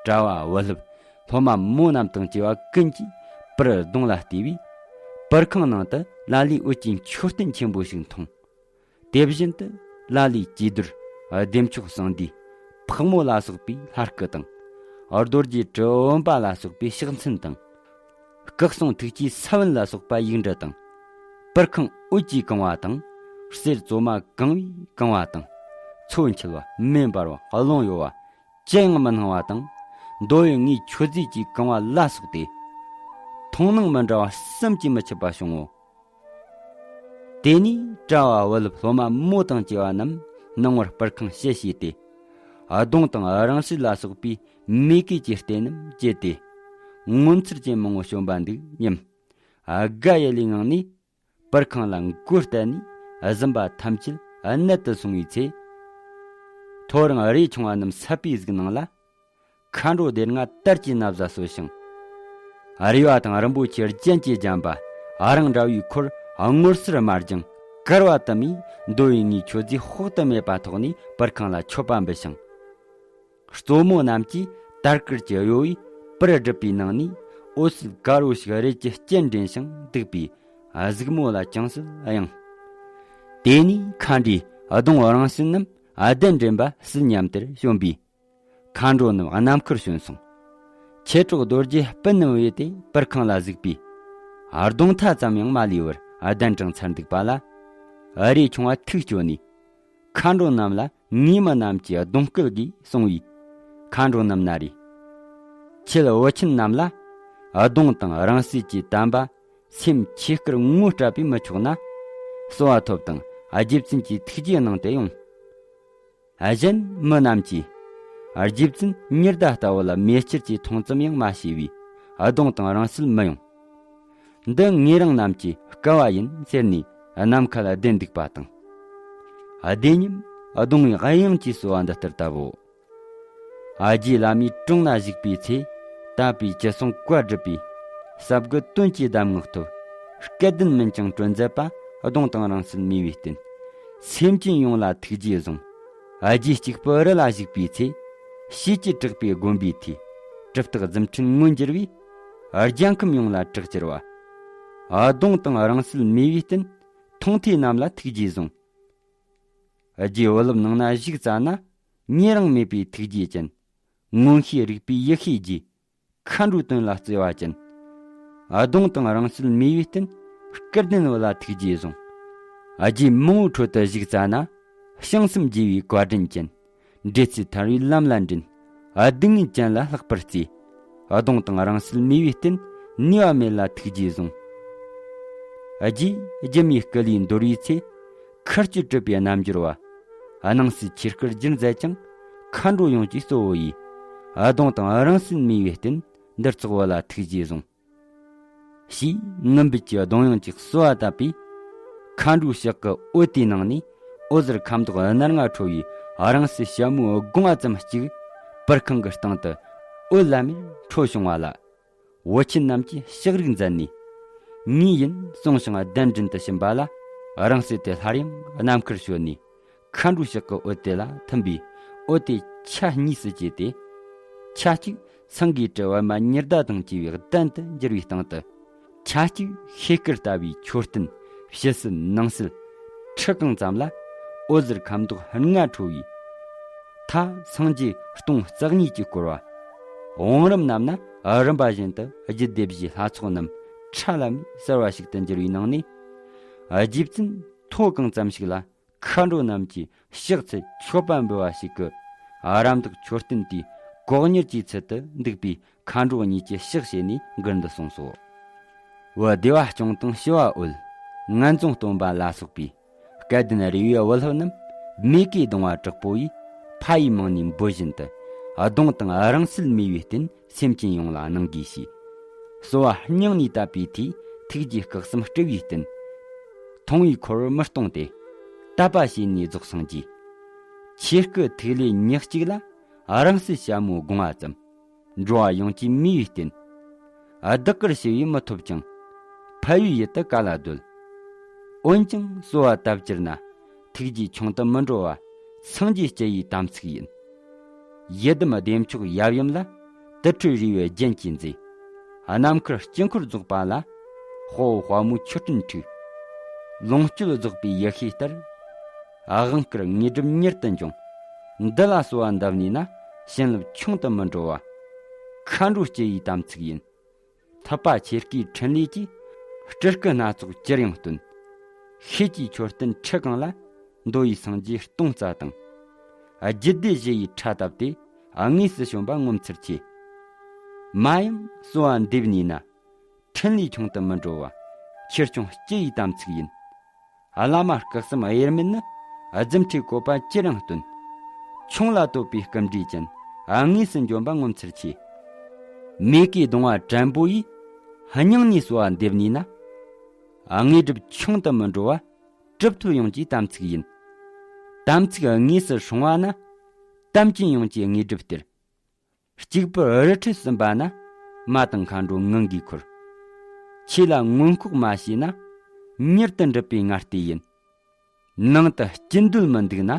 གྲྭ་བ་བུ་སློབ་སློབ་མ་མོ་རྣམས་དང་བཅས་པ་ཀུན་གྱིས་པུར་གདོང་ལ་བལྟས་པས། པར་ཁང་ནང་དུ་ལ་ལའི་འོད་ཀྱི་མཆོད་རྟེན་ཆེན་པོ་ཞིག་མཐོང་། དེ་བཞིན་དུ་ལ་ལའི་གྲོས་བསྡུར། བདེ་མཆོག་གསང་འདུས། ཕག་མོ་ལ་སོགས་པའི་ལྷ་སྐུ་དང་། རྡོ་རྗེ་དྲིལ་བུ་བུམ་པ་ལ་སོགས་པའི་ཕྱག་མཚན་དང་། སྐུ་གསུང་ཐུགས་ཀྱི་ས་བོན་ལ་སོགས་པ་ཡིག་འབྲུ་དང་། པར་ཁང་འོད་ཀྱིས་གང་བ་དང་། གསེར་བཙོ་མ་གང་བས་གང་བ་དང་། མཚོ་འཁྱིལ་བ་མེ་འབར་བ་རླུང་གཡོ་བ། ཅི་ཡང་མི་སྣང་བ་དང་། འདོད་ཡོན་ལྔའི་མཆོད་རྫས་ཀྱིས་གང་བ་ལ་སོགས་ཏེ། མཐོང་སྣང་མི་འདྲ་བ་བསམ་གྱིས་མི་ཁྱབ་པ་བྱུང་ངོ་། དེ་ནས་གྲྭ་བ་བུ་སློབ་སློབ་མ་མོ་དང་བཅས་པ་རྣམས་སྣང་ངོར་པར་ཁང་ཕྱི་བྱས་ཏེ། གདོང་དང་རིང་བསྲེལ་ལ་སོགས་པའི་མོས་གུས་ཀྱི་རྟེན་རྣམས་བརྗེད་དེ། ངོ་མཚར་ཅན་མང་པོ་བྱོན་པ་འདུག་སྙམ། དགའ་ཡི་ལེའི་ངང་ནས་པར་ཁང་ལ་མགོ་བསྟན་ནས་གཟིམ་པ་ཐམས་ཅད་གནད་དུ་སོང་བའི་ཚེ། ཐོ་རངས་རས་ཆུང་བ་རྣམས་སད་པའི་གཟིགས་སྣང་ལ། མཁའ་འགྲོ་སྡེ་ལྔ་དར་གྱི་ན་བཟའ་གསོལ་ཞིང་། རེ་བ་དང་རིན་པོ་ཆེའི་རྒྱན་གྱིས་བརྒྱན་པ་རང་འདྲ་བའི་འཁོར་དངོས་གསལ་དམར་ལྗང་དཀར་བ་དུ་མས་འདོད་ཡོན་ལྔའི་མཆོད་རྫས་དཔག་ཏུ་མེད་པ་ཐོགས་ནས་པར་ཁང་ལ་མཆོད་པ་འབུལ་ཞིང་། གཙོ་མོ་རྣམས་ཀྱིས་དར་དཀར་གྱི་གཡོ་བས་པུར་བསྒྲིབས་པའི་ནང་ནས་འོད་ཟེར་དཀར་པོ་ཞིག་རས་ཀྱི་སྤྱན་འདྲེན་ཞིང་འདུག་པས་གཟིགས་མོ་ལ་ཅུང་ཟད་གཡེང་། དེ་ནས་མཁའ་འགྲོའི་གདོང་རིང་བསྲེལ་རྣམས་གདན་འདྲེན་པ་སྲིད་མཉམ་དུ་བྱོན་པས། མཁའ་འགྲོ་རྣམས་རྣམ་མཁར་བྱོན་སོང་། ཁྱེད་གྲོགས་རྡོ་རྗེ་སྤུན་རྣམས་བོས་ཏེ་པར་ཁང་ལ་གཟིགས་པས། གདོང་མཐའ་ཙམ་ཡང་མ་ལུས་པར་གདན་དྲངས་ཚར་འདུག་པ་ལ། རས་ཆུང་བ་ཐུགས་སྐྱོ་ནས། མཁའ་འགྲོ་རྣམས་ལ་ངའི་མི་རྣམས་ཀྱི་གདོང་སྐུད་ཀྱིས་གསུངས་པས། མཁའ་འགྲོ་རྣམས་ན་རེ། ཁྱེད་བུ་ཆེན་རྣམས་ལ། གདོང་དང་རིང་བསྲེལ་གྱིས་དམ་པ། སེམས་ཆོས་སྐུར་ངོ་སྤྲད་པས་མི་ཆོག་ན། གསོལ་བ་ཐོབ་དང་རྗེ་བཙུན་གྱི་ཐུགས་རྗེའི་གནང་དེ་ཡོང་། གཞན་མི་རྣམས་ཀྱིས། རྗེ་བཙུན་ཉི་ཟླ་ལྟ་བུ་ལ་མེ་ལྕེ་གྱིས་མཐོང་ཙམ་ཡང་མ་བྱས་པས་གདོང་དང་རིང་བསྲེལ་མི་ཡོང་། འདི་ངེད་རང་རྣམས་ཀྱི་སྐལ་བ་ཡིན་ཟེར་ནས་ནམ་མཁའ་ལ་བསྡད་འདུག་པ་དང་། བདེ་ཉམས་གདོང་བའི་དབྱངས་ཀྱིས་གསོལ་བ་འདི་ལྟར་བཏབ་བོ། ཨ་རྒྱའི་བླ་མའི་དྲུང་ན་བཞུགས་པའི་ཚེ། དམ་པའི་ཆོས་གསུང་བཀའ་སྒྲུབ་པའི། ཟབ་དགུ་དོན་གྱི་གདམས་ངག་ཐོབ། སྐལ་ལྡན་སྨིན་ཅིང་དྲོད་མཛད་པ། གདོང་དང་རིང་བསྲེལ་མེད་པའི་རྟེན། སེམས་ཅན་ཡོངས་ལ་ཐུགས་རྗེས་བཟུང་། རྗེ་གཅིག་པུ་རི་ལ་བཞུགས་པའི་ཚེ། ཤེས་བྱའི་གྲགས་པའི་དགོན་པའི་མཐུས། གྲུབ་རྟགས་རྫུ་འཕྲུལ་མངོན་གྱུར་བས། རྒྱལ་ཁམས་ཡོངས་ལ་གྲགས་གྱུར་པ། གདོང་དང་རིང་བསྲེལ་མེས་པའི་རྟེན། མཐོང་ཐོས་རྣམས་ལ་ཐུགས་རྗེས་བཟུང་། རྗེ་བོད་ལུབ་ནང་ན་བཞུགས་ཙ་ན། ཉེ་རིང་མེད་པའི་ཐུགས་རྗེ་ཅན། མངོན་ཤེས་རིག་པའི་ཡེ་ཤེས་རྗེ། མཁའ་འགྲོའི་དོན་ལ་བརྩེ་བ་ཅན། གདོང་དང་རིང་བསྲེལ་མེས་པའི་རྟེན། སྐལ་ལྡན་བུ་ལ་ཐུགས་རྗེས་བཟུང་། རྗེ་མང་བོའི་ཁྲོད་དུ་བཞུགས་ཙ་ན། བྱང་སེམས་རྒྱས་པའི་བཀའ་དྲིན་ཅན། འབྲེལ་ཚད་ཐར་བའི་ལམ་ལ་འདྲེན། སྡུག་བསྔལ་ཅན་ལ་ལྷག་པར་བརྩེ། གདོང་དང་རིང་བསྲེལ་མེས་པའི་རྟེན། ནུས་པ་མེད་ལ་ཐུགས་རྗེས་བཟུང་། རྗེ་སྒྱུ་མའི་སྐུ་ལུས་འདོར་བའི་ཚེ། མཁའ་སྤྱོད་གྲུབ་པའི་རྣལ་འབྱོར་བ། སྣང་སྲིད་ཆོས་སྐུར་གྱུར་མཛད་ཅིང་། མཁའ་འགྲོ་ཡོངས་ཀྱི་གཙོ་བོ་ཡིས། གདོང་དང་རིང་བསྲེལ་མེས་པའི་རྟེན། འདིར་ཚོགས་བུ་ལ་ཐུགས་རྗེས་བཟུང་། ཞེས་ངུ་འབོད་ཀྱི་གདུང་དབྱངས་ཀྱིས་གསོལ་བ་བཏབ་པས། མཁའ་འགྲོའི་ཕྱག་གི་འོད་དེའི་ནང་ནས། འོད་ཟེར་ཁ་མདོག་སྣར་ང་འཕྲོ་བའི་རིང་བསྲེལ་ཞྭ་མོའི་དགུང་བ་ཙམ་གཅིག། པུར་ཁང་གི་སྟེང་དུ་འོད་ལམ་མེར་འཕྲོ་བྱུང་བ་ལ། བུ་ཆེན་རྣམས་ཀྱིས་ཕྱག་རིག་མཛད་ནས། ངས་ཡིན་གསུངས་ཤིང་གདན་འདྲེན་དུ་ཕྱིན་པ་ལ། རིང་བསྲེལ་དེ་སླར་ཡང་ནམ་མཁར་བྱོན་ནས། མཁའ་འགྲོའི་ཕྱག་གི་འོད་དེ་ལ་ཐིམ་པས། འོད་དེ་ཆ་གཉིས་སུ་གྱེས་ཏེ། ཆ་གཅིག་སེང་གེའི་དྲི་བར་མ་ཉི་ཟླ་དང་བཅས་པའི་གདན་དུ་འགྱུར་བའི་སྟེང་དུ། ཆ་གཅིག་ཤེལ་དཀར་ལྟ་བུའི་མཆོད་རྟེན་ཕྱི་གསལ་ནང་གསལ་ཁྲི་གང་ཙམ་ལ། འོད་ཟེར་ཁ་མདོག་ལྔ་འཕྲོ་བའི་མཐའ་སངས་རྒྱས་སྟོང་རྩ་གཉིས་ཀྱིས་བསྐོར་བ། བང་རིམ་རྣམས་ན་རིམ་པ་བཞིན་དུ་རྒྱུད་སྡེ་བཞིའི་ལྷ་ཚོགས་རྣམས་ཁྲ་ལམ་གསལ་བ་ཞིག་ཏུ་འགྱུར་བའི་ནང་ནས། རྗེ་བཙུན་མཐོ་གང་ཙམ་ཞིག་ལ། མཁའ་འགྲོ་རྣམས་ཀྱིས་ཕྱག་འཚལ་མཆོད་པ་འབུལ་བ་ཞིག་གི། རམ་འདེགས་མཆོད་རྟེན་དེའི་ལྐོག་གཉེར་གྱི་ཚུལ་དུ་འདུག་པའི་མཁའ་འགྲོ་གཉིས་ཀྱི་ཕྱག་བྱས་ནས་མགུར་འདི་གསུངས་སོ། བུ་བདེ་བ་སྐྱོང་དང་ཞི་བ་འོད། ངན་རྫོང་སྟོན་པ་ལ་སོགས་པའི། སྐལ་ལྡན་རི་བོའི་བུ་སློབ་རྣམས། མེ་གེ་གདུང་བ་དྲག་པོ་ཡིས། ཕ་ཡི་མིང་ནས་འབོད་བཞིན་དུ། གདོང་དང་རིང་བསྲེལ་མེས་པའི་རྟེན། སེམས་ཅན་ཡོངས་ལ་གནང་དགོས་ཞེས། གསོལ་བ་སྙིང་ནས་བཏབ་པའི་མཐུས། ཐུགས་རྗེའི་སྐུ་གསུམ་སྤྲུལ་པའི་རྟེན། མཐོང་བའི་འཁོར་བར་མི་སྟོང་སྟེ། དད་པ་བྱས་ནས་རྫོགས་སངས་རྒྱས། ཆོས་སྐུ་ཐིག་ལེ་ཉག་གཅིག་ལ། རིང་བསྲེལ་ཞྭ་མོའི་དགུང་བ་ཙམ། འགྲོ་བ་ཡོངས་ཀྱི་མོས་པའི་རྟེན། བདག་གིར་ཞུ་བས་མི་ཐོབ་ཅིང་། ཕལ་བའི་ཡུལ་དུ་ག་ལ་འདོད། འོན་ཀྱང་གསོལ་བ་བཏབ་གྱུར་ན། ཐུགས་རྗེས་ཆུང་དུ་མི་འགྲོ་བ། སངས་རྒྱས་སྤྱི་ཡི་དམ་ཚིག་ཡིན། ཡི་དམ་བདེ་མཆོག་ཡབ་ཡུམ་ལ། དུར་ཁྲོད་རི་བོའི་རྒྱན་གྱིས་མཛེས། ནམ་མཁར་དཀྱིལ་འཁོར་རྫོགས་པ་ལ། དཔའ་བོ་དཔའ་མོའི་མཆོད་སྤྲིན་འཁྲིགས། ལོངས་སྤྱོད་རྫོགས་པའི་ཡེ་ཤེས་ལྟར། དབང་བསྐུར་དངོས་གྲུབ་མྱུར་དུ་འབྱུང་། འདི་ལ་གསོལ་བ་འདེབས་ནུས་ན། བྱིན་རླབས་ཆུང་དུ་མི་འགྲོ་བ། མཁའ་འགྲོ་སྤྱི་ཡི་དམ་ཚིག་ཡིན། ཐུབ་པ་ཆེ་བསྐྱེད་འཕྲིན་ལས་ཀྱིས། སྤྲུལ་སྐུ་སྣ་ཚོགས་ཅིར་ཡང་སྟོན། ཤེལ་གྱི་མཆོད་རྟེན་ཁྲི་གང་ལ། འདོད་ཡོན་སངས་རྒྱས་སྟོང་རྩ་དང་། རྒྱུད་སྡེ་བཞི་ཡིས་ཕྲ་བཏབ་སྟེ། དངོས་སུ་བྱོན་པ་ངོ་མཚར་ཆེ། མ་ཡང་གསོལ་བ་འདེབས་ནུས་ན། འཕྲིན་ལས་ཆུང་དུ་མི་འགྲོ་བ། ཆེར་སྐྱོང་སྤྱི་ཡི་དམ་ཚིག་ཡིན། བླ་མ་སྐུ་གསུམ་དབྱེར་མེད་ནི། རྫུ་འཕྲུལ་བཀོད་པ་ཅིར་ཡང་སྟོན། ཆུང་ལ་བསྟོད་པའི་སྐུ་འདྲའི་ཅན། དངོས་སུ་འབྱོན་པ་ངོ་མཚར་ཆེ། མེ་གེ་གདུང་བ་དྲན་པོ་ཡིས། སྙིང་ནས་གསོལ་བ་འདེབས་ནུས་ན། དངོས་གྲུབ་ཆུང་དུ་མི་འགྲོ་བ། གྲུབ་ཐོབ་ཡོངས་ཀྱི་དམ་ཚིག་ཡིན། དམ་ཚིག་དངོས་སུ་སྲུང་བ་ན། དམ་ཅན་ཡོངས་ཀྱི་དངོས་གྲུབ་སྟེར། གཅིག་པུར་རི་ཁྲོད་གསུམ་པ་ན། མ་དང་མཁའ་འགྲོ་ངང་གིས་འཁོར། ཆོས་ལ་ངོ་ལྐོག་མ་བྱས་ན། མྱུར་དུ་འགྲུབ་པའི་ངར་ལྟས་ཡིན། ནང་དུ་སྐྱིད་འདོད་མི་འདུག་ན།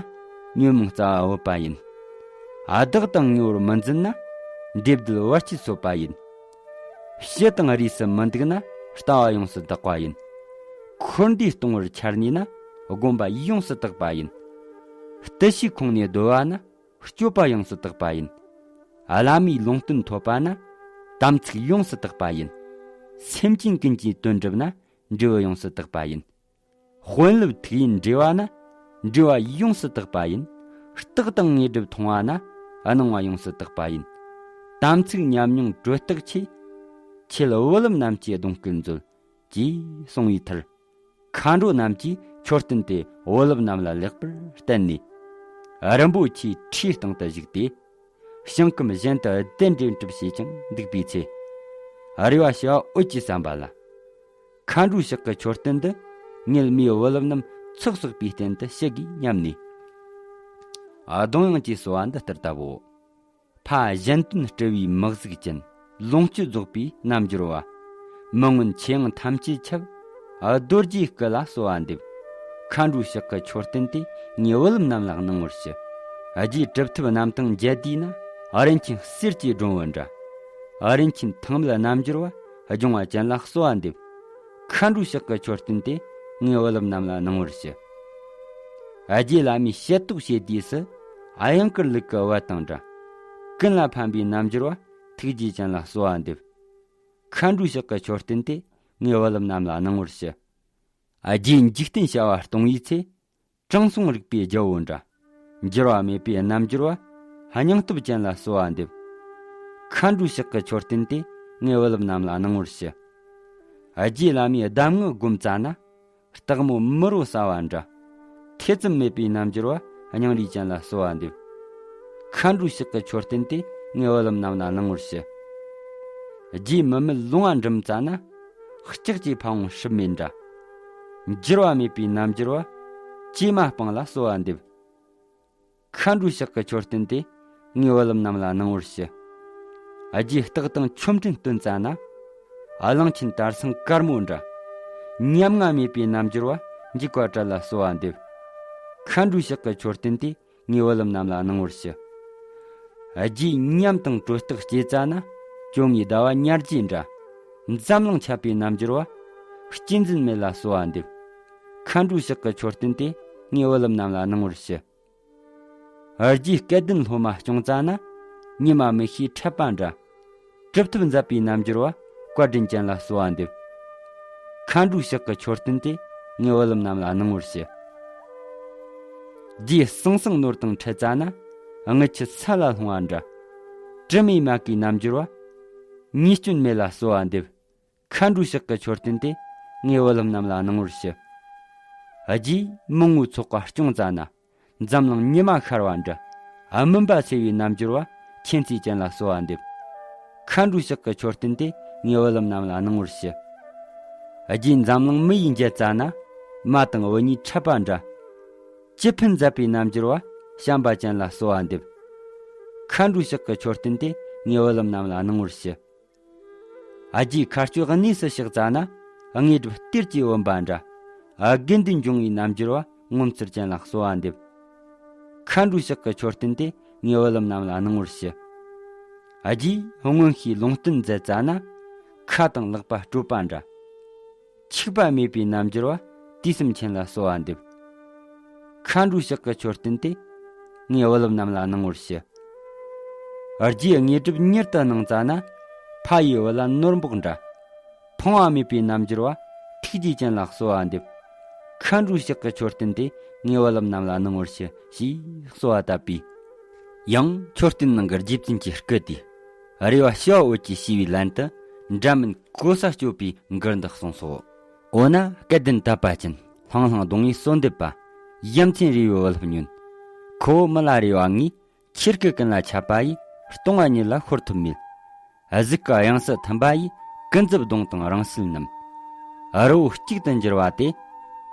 ཉོན་མོངས་རྩ་བ་འོད་པ་ཡིན། བདག་དང་ཉེ་བར་མི་འཛིན་ན། འབྲས་དུལ་བར་ཆད་སོད་པ་ཡིན། ཕྱི་དང་རིས་སུ་མི་འདུག་ན། ལྟ་བ་ཡོངས་སུ་དག་པ་ཡིན། འཁོར་འདས་སྟོང་པར་འཆར་ནུས་ན། སྒོམ་པ་ཡོངས་སུ་དག་པ་ཡིན། བརྟུལ་ཞུགས་ཁོང་ནས་བརྡོལ་བ་ན། སྤྱོད་པ་ཡོངས་སུ་དག་པ་ཡིན། བླ་མའི་ལུང་བསྟན་ཐོབ་པ་ན། དམ་ཚིག་ཡོངས་སུ་དག་པ་ཡིན། སེམས་ཅན་ཀུན་གྱི་དོན་འགྲུབ་ན། འབྲས་བུ་ཡོངས་སུ་དག་པ་ཡིན། དཔོན་སློབ་ཐུགས་ཡིད་འདྲེས་པ་ན། འབྲས་བུ་ཡོངས་སུ་དག་པ་ཡིན། རྟག་དང་དངོས་གྲུབ་མཐོང་བ་ན། སྣང་བ་ཡོངས་སུ་དག་པ་ཡིན། དམ་ཚིག་ཉམས་མྱོང་དྲོད་རྟགས་ཆེ། ཁྱེད་བུ་སློབ་རྣམས་ཀྱི་གདུང་བསྐུལ་མཛོད། ཅེས་གསུངས་པའི་མཐར། མཁའ་འགྲོ་རྣམས་ཀྱིས་མཆོད་རྟེན་དེ་བུ་སློབ་རྣམས་ལ་ལེགས་པར་བསྟན་ནས། རིན་པོ་ཆེའི་ཁྲིའི་སྟེང་དུ་བཞུགས་ཏེ། ཞིང་ཁམས་གཞན་དུ་གདན་འདྲེན་གྲུབ་བྱེད་ཅིང་འདུག་པའི་ཚེ། རེ་བ་ཞི་བ་འོད་ཀྱིས་བསམ་པ་ལ། མཁའ་འགྲོའི་ཕྱག་གི་མཆོད་རྟེན་འདི། ངེད་མིའི་བུ་སློབ་རྣམས་ཚོགས་བསགས་པའི་རྟེན་དུ་བྱེད་དགོས་སྙམ་ནས། གདུང་དབྱངས་ཀྱིས་གསོལ་བ་འདི་ལྟར་བཏབ་བོ། ཕ་གཞན་དོན་སྤྲུལ་བའི་མི་གཟུགས་ཅན། ལོངས་སྤྱོད་རྫོགས་པའི་རྣལ་འབྱོར་བ། མི་མངོན་ཆོས་དབྱིངས་ཐམས་ཅད་ཁྱབ། རྡོ་རྗེའི་སྐུ་ལ་གསོལ་བ་འདེབས། མཁའ་འགྲོའི་ཕྱག་གི་མཆོད་རྟེན་དེ། ངེད་བུ་སློབ་རྣམས་ལ་གནང་བར་ཞུ། རྗེས་གྲུབ་ཐོབ་རྣམ་ཐང་མཇལ་དུས་ན། རིན་ཆེན་གསེར་གྱི་སྒྲོམ་བུ་འདྲ། རིན་ཆེན་ཐང་མེད་རྣམ་འགྱུར་བ། སྦྱོང་བ་ཅན་ལ་གསོལ་བ་འདེབས། མཁའ་འགྲོའི་ཕྱག་གི་མཆོད་རྟེན་དེ། ངའི་བུ་སློབ་རྣམས་ལ་གནང་བར་ཞུ། རྗེ་བླ་མས་ཞལ་ཏོག་བྱེད་དུས་སུ། གཡང་དཀར་ལུག་གི་བུ་དང་འདྲ། ཀུན་ལ་ཕན་པའི་རྣམ་འགྱུར་བ། ཐུགས་རྗེ་ཅན་ལ་གསོལ་བ་འདེབས། མཁའ་འགྲོའི་ཕྱག་གི་མཆོད་རྟེན་དེ། ངའི་བུ་སློབ་རྣམས་ལ་གནང་བར་ཞུ། རྗེས་འཇིག་རྟེན་བྱ་བ་སྟོང་བའི་ཚེ། དྲང་སྲོང་རིག་པའི་རྒྱལ་པོ་འདྲ། འགྱུར་བ་མེད་པའི་རྣམ་འགྱུར་བ། སྙིང་སྟོབས་ཅན་ལ་གསོལ་བ་འདེབས། མཁའ་འགྲོའི་ཕྱག་གི་མཆོད་རྟེན་དེ། ངའི་བུ་སློབ་རྣམས་ལ་གནང་བར་ཞུ། རྗེ་བླ་མའི་གདམས་ངག་བསྒོམས་ཙ་ན། སྟག་མོ་མི་རོ་ཟ་བ་འདྲ། ཐེ་ཚོམ་མེད་པའི་རྣམ་འགྱུར་བ། སྙིང་རུས་ཅན་ལ་གསོལ་བ་འདེབས། མཁའ་འགྲོའི་ཕྱག་གི་མཆོད་རྟེན་དེ། ངའི་བུ་སློབ་རྣམས་ལ་གནང་བར་ཞུ། རྗེ་མི་མེད་ལོང་བ་འགྲིམ་ཙ་ན། ལྕགས་ཀྱི་ཕ་བོང་སྲུབས་མེད་འདྲ། འགྱུར་བ་མེད་པའི་རྣམ་འགྱུར་བ། ཀྱེ་མ་སྤང་ལ་གསོལ་བ་འདེབས། མཁའ་འགྲོའི་ཕྱག་གི་མཆོད་རྟེན་དེ། ངའི་བུ་སློབ་རྣམས་ལ་གནང་བར་ཞུ། རྗེས་སྟག་དང་ཆོ་འཕྲུལ་སྟོན་ཙ་ན། གླང་ཆེན་དར་སེང་དཀར་མོ་འདྲ། ཉམ་ང་མེད་པའི་རྣམ་འགྱུར་བ། འཇིགས་པ་བྲལ་ལ་གསོལ་བ་འདེབས། མཁའ་འགྲོའི་ཕྱག་གི་མཆོད་རྟེན་དེ། ངའི་བུ་སློབ་རྣམས་ལ་གནང་བར་ཞུ། རྗེས་ཉམས་དང་དྲོད་རྟགས་སྐྱེས་ཙ་ན། བཅོ་ལྔའི་ཟླ་བ་ཉ་རྗེས་འདྲ། འཛམ་གླིང་ཁྱབ་པའི་རྣམ་འགྱུར་བ། གཅེས་འཛིན་མེད་ལ་གསོལ་བ་འདེབས། མཁའ་འགྲོའི་ཕྱག་གི་མཆོད་རྟེན་དེ། ངའི་བུ་སློབ་རྣམས་ལ་གནང་བར་ཞུ། རྗེས་སྐལ་ལྡན་སློབ་མ་སྐྱོང་ཙ་ན། ཉི་མ་མིག་ཤེས་འཕྲད་པ་འདྲ། གྲུབ་ཐོབ་མཛད་པའི་རྣམ་འགྱུར་བ། བཀའ་དྲིན་ཅན་ལ་གསོལ་བ་འདེབས། མཁའ་འགྲོའི་ཕྱག་གི་མཆོད་རྟེན་དེ། ངའི་བུ་སློབ་རྣམས་ལ་གནང་བར་ཞུ། རྗེས་ཟང་ཟིང་ནོར་དང་འཕྲད་ཙ་ན། རྔུལ་ཆུ་ས་ལ་ལྷུང་བ་འདྲ། དྲི་མེད་མ་གིའི་རྣམ་འགྱུར་བ། ཉེས་སྐྱོན་མེད་ལ་གསོལ་བ་འདེབས། མཁའ་འགྲོའི་ཕྱག་གི་མཆོད་རྟེན་དེ། ངའི་བུ་སློབ་རྣམས་ལ་གནང་བར་ཞུ། རྗེས་མི་ངོའི་ཚོགས་ཀ་སྐྱོང་ཙ་ན། འཛམ་གླིང་ཉི་མ་ཤར་བ་འདྲ། སྨིན་པ་འཚེར་བའི་རྣམ་འགྱུར་བ། མཁྱེན་བརྩེ་ཅན་ལ་གསོལ་བ་འདེབས། མཁའ་འགྲོའི་ཕྱག་གི་མཆོད་རྟེན་དེ། ངའི་བུ་སློབ་རྣམས་ལ་གནང་བར་ཞུ། རྗེས་འཛམ་གླིང་མི་ཡིས་མཇལ་ཙ་ན། མ་དང་བུ་གཉིས་འཕྲད་པ་འདྲ། ཅི་ཕན་མཛད་པའི་རྣམ་འགྱུར་བ། བྱམས་པ་ཅན་ལ་གསོལ་བ་འདེབས། མཁའ་འགྲོའི་ཕྱག་གི་མཆོད་རྟེན་དེ། ངའི་བུ་སློབ་རྣམས་ལ་གནང་བར་ཞུ། རྗེས་མཁའ་སྤྱོད་གནས་སུ་གཤེགས་ཙ་ན། དངོས་གྲུབ་གཏེར་གྱི་བུམ་པ་འདྲ། དགེ་འདུན་འབྱུང་བའི་རྣམ་འགྱུར་བ། ངོ་མཚར་ཅན་ལ་གསོལ་བ་འདེབས། མཁའ་འགྲོའི་ཕྱག་གི་མཆོད་རྟེན་དེ། ངའི་བུ་སློབ་རྣམས་ལ་གནང་བར་ཞུ། རྗེས་སྔོན་ཤེས་ལུང་བསྟན་མཛད་ཙ་ན། ཁ་དང་ལག་པ་སྤྲོད་པ་འདྲ། འཆུག་པ་མེད་པའི་རྣམ་འགྱུར་བ། དུས་གསུམ་མཁྱེན་ལ་གསོལ་བ་འདེབས། མཁའ་འགྲོའི་ཕྱག་གི་མཆོད་རྟེན་དེ། ངའི་བུ་སློབ་རྣམས་ལ་གནང་བར་ཞུ། རྗེས་དངོས་གྲུབ་མྱུར་དུ་གནང་ཙ་ན། ཕ་ཡི་བུ་ལ་ནོར་འབོག་འདྲ། ཕངས་པ་མེད་པའི་རྣམ་འགྱུར་བ། ཐུགས་རྗེ་ཅན་ལ་གསོལ་བ་འདེབས། མཁའ་འགྲོའི་ཕྱག་གི་མཆོད་རྟེན་དེ། ངའི་བུ་སློབ་རྣམས་ལ་གནང་བར་ཞུ། ཞེས་གསོལ་བ་བཏབ་པས། ཡང་མཆོད་རྟེན་ནང་གི་རྗེ་བཙུན་གྱི་སྐུ་དེས། རེ་བ་ཞི་བ་འོད་ཀྱིས་ཞུས་པའི་ལན་དུ། འདྲ་མིན་གོ་ས་སྤྱོད་པའི་མགུར་འདི་གསུངས་སོ། འོ་ན་སྐལ་ལྡན་དད་པ་ཅན། ལྷང་ལྷང་གདོང་བའི་གསོལ་འདེབས་པ། ཡ་མཚན་རི་བོའི་བུ་སློབ་ཉོན། ཁོ་བོ་མི་ལ་རེ་བ་ངས། ཆོས་སྐུ་ཀུན་ལ་ཁྱབ་པ་ཡི། སྟོང་བ་ཉིད་ལ་ཤོར་ཐུབ་མེད། གཟུགས་ཀྱི་དབྱིངས་སུ་ཐིམ་པ་ཡི། ཀུན་རྫོབ་གདོང་དང་རིང་བསྲེལ་རྣམས། རི་བོ་གཅིག་ཏུ་འགྱུར་བ་དེ།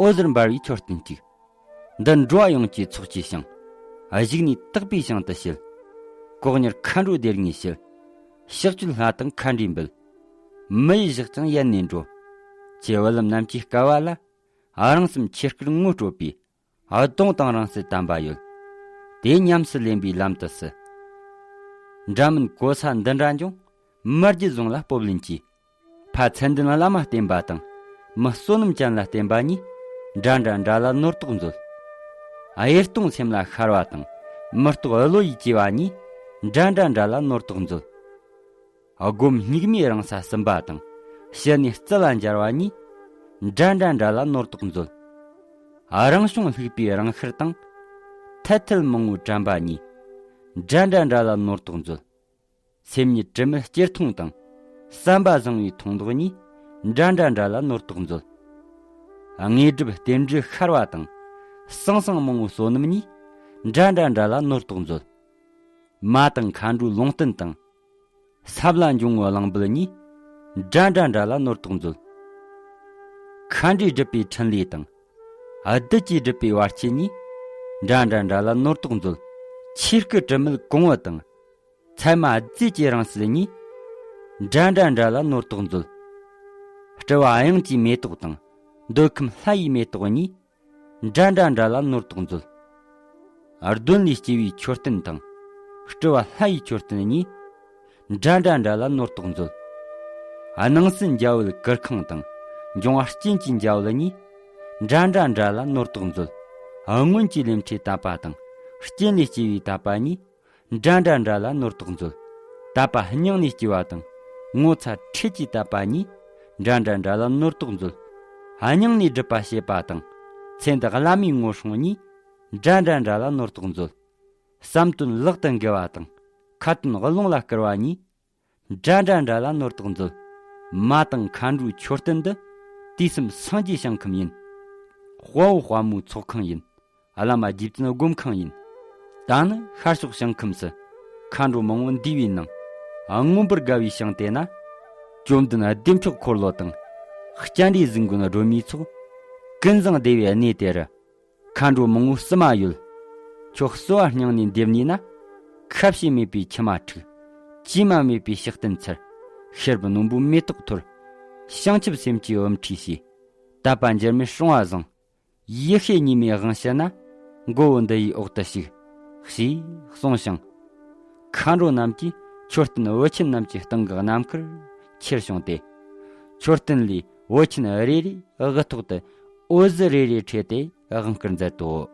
འོད་ཟེར་འབར་བའི་མཆོད་རྟེན་གཅིག། འདི་འགྲོ་བ་ཡོངས་ཀྱི་ཚོགས་ཀྱི་ཞིང་། གཞུག་ནས་དག་པའི་ཞིང་དུ་བྱེད། ལྐོག་ཉར་མཁའ་འགྲོ་སྡེ་གཉིས་བྱེད། ཕྱག་མཆོད་ལྷ་དང་མཁའ་འགྲོའི་འབུལ། མི་ཡི་ཞག་ཀྱང་ཡལ་ནས་འགྲོ། ཁྱེད་བུ་སློབ་རྣམས་ཀྱི་སྐལ་བ་ལ། རང་སེམས་ཆོས་སྐུར་ངོ་སྤྲོད་པའི། གདོང་དང་རིང་བསྲེལ་དམ་པ་ཡོད། དེ་ཉམས་སུ་ལེན་པའི་ལམ་དུ་བསུ། འདྲ་མིན་གོ་ས་འདི་འདྲ་འབྱུང་། མི་རྒྱུད་བཟུང་ལ་སྤོབས་ལེན་གྱིས། ཕ་མཚན་ལྡན་བླ་མ་བསྟེན་པ་དང་། མི་བསོད་ནམས་ཅན་ལ་བསྟེན་པ་གཉིས། འདྲ་འདྲ་འདྲ་ལ་ནོར་དོགས་མཛོད། གཡེར་སྟོང་སེམས་ལ་ཤར་བ་དང་། མི་རྟོག་བློ་ཡིས་གཅེས་པ་གཉིས། འདྲ་འདྲ་འདྲ་ལ་ནོར་དོགས་མཛོད། སྒོམ་སྙིགས་མའི་རང་ས་ཟིན་པ་དང་། ཕྱི་ནས་རྩི་ལ་འབྱར་བ་གཉིས། འདྲ་འདྲ་འདྲ་ལ་ནོར་དོགས་མཛོད། རང་བྱུང་ལྷུག་པའི་རང་ཤར་དང་། ཐལ་ཐལ་མང་བོའི་དྲན་པ་གཉིས། འདྲ་འདྲ་འདྲ་ལ་ནོར་དོགས་མཛོད། སེམས་ཉིད་དྲི་མེད་སྐྱེར་མཐོང་དང་། བསམ་པ་བཟང་བའི་མཐོང་ལྡོག་གཉིས། འདྲ་འདྲ་འདྲ་ལ་ནོར་དོགས་མཛོད། དངོས་གྲུབ་རྟེན་འབྲེལ་ཤར་བ་དང་། ཟང་ཟིང་མང་བོའི་བསོད་ནམས་གཉིས། འདྲ་འདྲ་འདྲ་ལ་ནོར་དོགས་མཛོད། མ་དང་མཁའ་འགྲོའི་ལུང་བསྟན་དང་། ས་བླ་འབྱུང་བའི་གླང་འབུལ་གཉིས། འདྲ་འདྲ་འདྲ་ལ་ནོར་དོགས་མཛོད། མཁའ་འགྲོས་སྒྲུབ་པའི་ཕྲིན་ལས་དང་། བདུད་ཀྱིས་སྒྲུབ་པའི་བར་ཆད་གཉིས། འདྲ་འདྲ་འདྲ་ལ་ནོར་དོགས་མཛོད། ཆོས་སྐུ་དྲི་མེད་གོང་བུ་དང་། ཚད་མ་རྫས་ཀྱི་རིང་བསྲེལ་གཉིས། འདྲ་འདྲ་འདྲ་ལ་ནོར་དོགས་མཛོད། སྤྲུལ་པ་དབྱངས་ཀྱི་མེ་ཏོག་དང་། འདོད་ཁམས་ལྷ་ཡི་མེ་ཏོག་གཉིས། འདྲ་འདྲ་འདྲ་ལ་ནོར་དོགས་མཛོད། གདོན་ལས་སྐྱེ་བའི་མཆོད་རྟེན་དང་། སྤྲུལ་བ་ལྷ་ཡི་མཆོད་རྟེན་གཉིས། འདྲ་འདྲ་འདྲ་ལ་ནོར་དོགས་མཛོད། སྣང་སྲིད་འཇའ་འོད་གུར་ཁང་དང་། འབྱུང་བ་རྐྱེན་གྱི་འཇའ་འོད་གཉིས། འདྲ་འདྲ་འདྲ་ལ་ནོར་དོགས་མཛོད། སྔོན་གྱི་ལས་འཕྲོའི་དད་པ་དང་། རྐྱེན་ལས་སྐྱེ་བའི་དད་པ་གཉིས། འདྲ་འདྲ་འདྲ་ལ་ནོར་དོགས་མཛོད། དད་པ་སྙིང་ནས་སྐྱེ་བ་དང་། ངོ་ཚ་ཁྲེལ་གྱི་དད་པ་གཉིས། འདྲ་འདྲ་འདྲ་ལ་ནོར་དོགས་མཛོད། སྙིང་ནས་སྒྲུབ་པ་བྱེད་པ་དང་། མཚན་དག་བླ་མའི་ངོ་སྲུང་གཉིས། འདྲ་འདྲ་འདྲ་ལ་ནོར་དོགས་མཛོད། བསམ་དོན་ལག་ཏུ་འགེལ་བ་དང་། ཁ་ཏོན་རླུང་ལ་བསྐུར་བ་གཉིས། འདྲ་འདྲ་འདྲ་ལ་ནོར་དོགས་མཛོད། མ་དང་མཁའ་འགྲོའི་མཆོད་རྟེན་འདི། དུས་གསུམ་སངས་རྒྱས་ཞིང་ཁམས་ཡིན། དཔའ་བོ་དཔའ་མོའི་ཚོགས་ཁང་ཡིན། བླ་མ་རྗེ་བཙུན་སྒོམ་ཁང་ཡིན། ད་ནི་ཤར་ཕྱོགས་ཞིང་ཁམས་སུ། མཁའ་འགྲོ་མང་པོ་འདུས་པའི་ནང་། མངོན་པར་དགའ་བའི་ཞིང་དེ་ན། བཅོམ་ལྡན་བདེ་མཆོག་འཁོར་ལོ་དང་། སྤྱན་རས་གཟིགས་མགོན་སྒྲོལ་མའི་ཚོགས། ཀུན་བཟང་བདེ་བའི་གནས་དེ་རུ། མཁའ་འགྲོ་མང་པོ་བསུ་མ་ཡོད། ཁྱོད་བསུ་བ་སྙིང་ནས་འདེབས་ནུས་ན། ཁ་ཞེ་མེད་པའི་མཆི་མ་འཁྲིག། ཅི་མ་སྨྲས་པའི་ཕྱག་རྟེན་འཚལ། ཤེལ་བུ་རྣོན་པོའི་མེ་ཏོག་འཐོར། བྱང་ཆུབ་སེམས་ཀྱི་འོད་འཕྲོས་ཤིས། དད་པ་འགྱུར་མེད་སྲུང་བ་བཟང་། ཡེ་ཤེས་ཉི་མའི་དབང་ཕྱི་ན། མགོ་བོ་འདི་ཡི་འོག་ཏུ་ཞུགས། ཞེས་གསུངས་ཤིང་། མཁའ་འགྲོ་རྣམས་ཀྱིས་མཆོད་རྟེན་བུ་ཆེན་རྣམས་ཀྱི་སྟེང་གི་རྣམ་ཁར་ཁྱེར་བྱུང་སྟེ། མཆོད་རྟེན་ལས་བུ་ཆེན་རེ་རེའི་དབུ་ཐོག་ཏུ་འོད་ཟེར་རེ་རེ་འཕྲོས་ཏེ་དབང་བསྐུར་མཛད་དོ།